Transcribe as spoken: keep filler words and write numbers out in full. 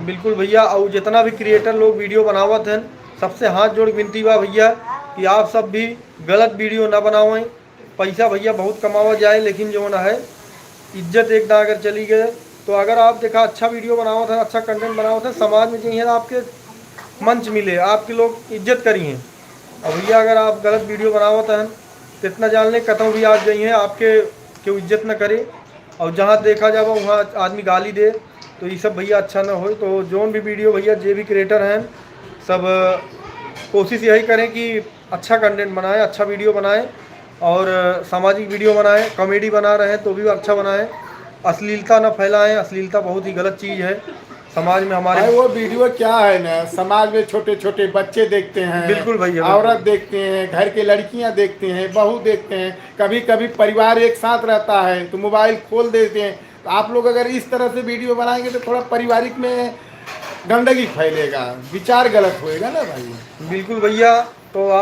बिल्कुल भैया, और जितना भी क्रिएटर लोग वीडियो बनावत हैं, सबसे हाथ जोड़ के विनती बा भैया कि आप सब भी गलत वीडियो ना बनावें। पैसा भैया बहुत कमावा जाए, लेकिन जौन है इज्जत एक दां अगर चली गए, तो अगर आप देखा अच्छा वीडियो बनावत हैं, अच्छा कंटेंट बनावत हैं, समाज में जइहें आपके मंच मिले, आपके लोग इज्जत करिहें। और भैया अगर आप गलत वीडियो बनावत हैं, तो इतना जान लें कतौ भी आप जइहें, आपके केहू इज्जत न करे। और जहाँ देखा जावा वहाँ आदमी गाली दे, तो ये सब भैया अच्छा न होए। तो जौन भी वीडियो भैया, जे भी क्रिएटर हैं, सब कोशिश यही करें कि अच्छा कंटेंट बनाएं, अच्छा वीडियो बनाएं और सामाजिक वीडियो बनाएं। कॉमेडी बना रहे हैं तो भी अच्छा बनाएं, अश्लीलता ना फैलाएं। अश्लीलता बहुत ही गलत चीज़ है समाज में हमारे। भाई, वो वीडियो क्या है ना, समाज में छोटे छोटे बच्चे देखते हैं, बिल्कुल भैया, बिल्कुल। औरत देखते हैं, घर के लड़कियां देखते हैं, बहू देखते हैं, कभी कभी परिवार एक साथ रहता है तो मोबाइल खोल देते हैं। तो आप लोग अगर इस तरह से वीडियो बनाएंगे तो थोड़ा पारिवारिक में गंदगी फैलेगा, विचार गलत होएगा ना भाई। बिल्कुल भैया, तो आप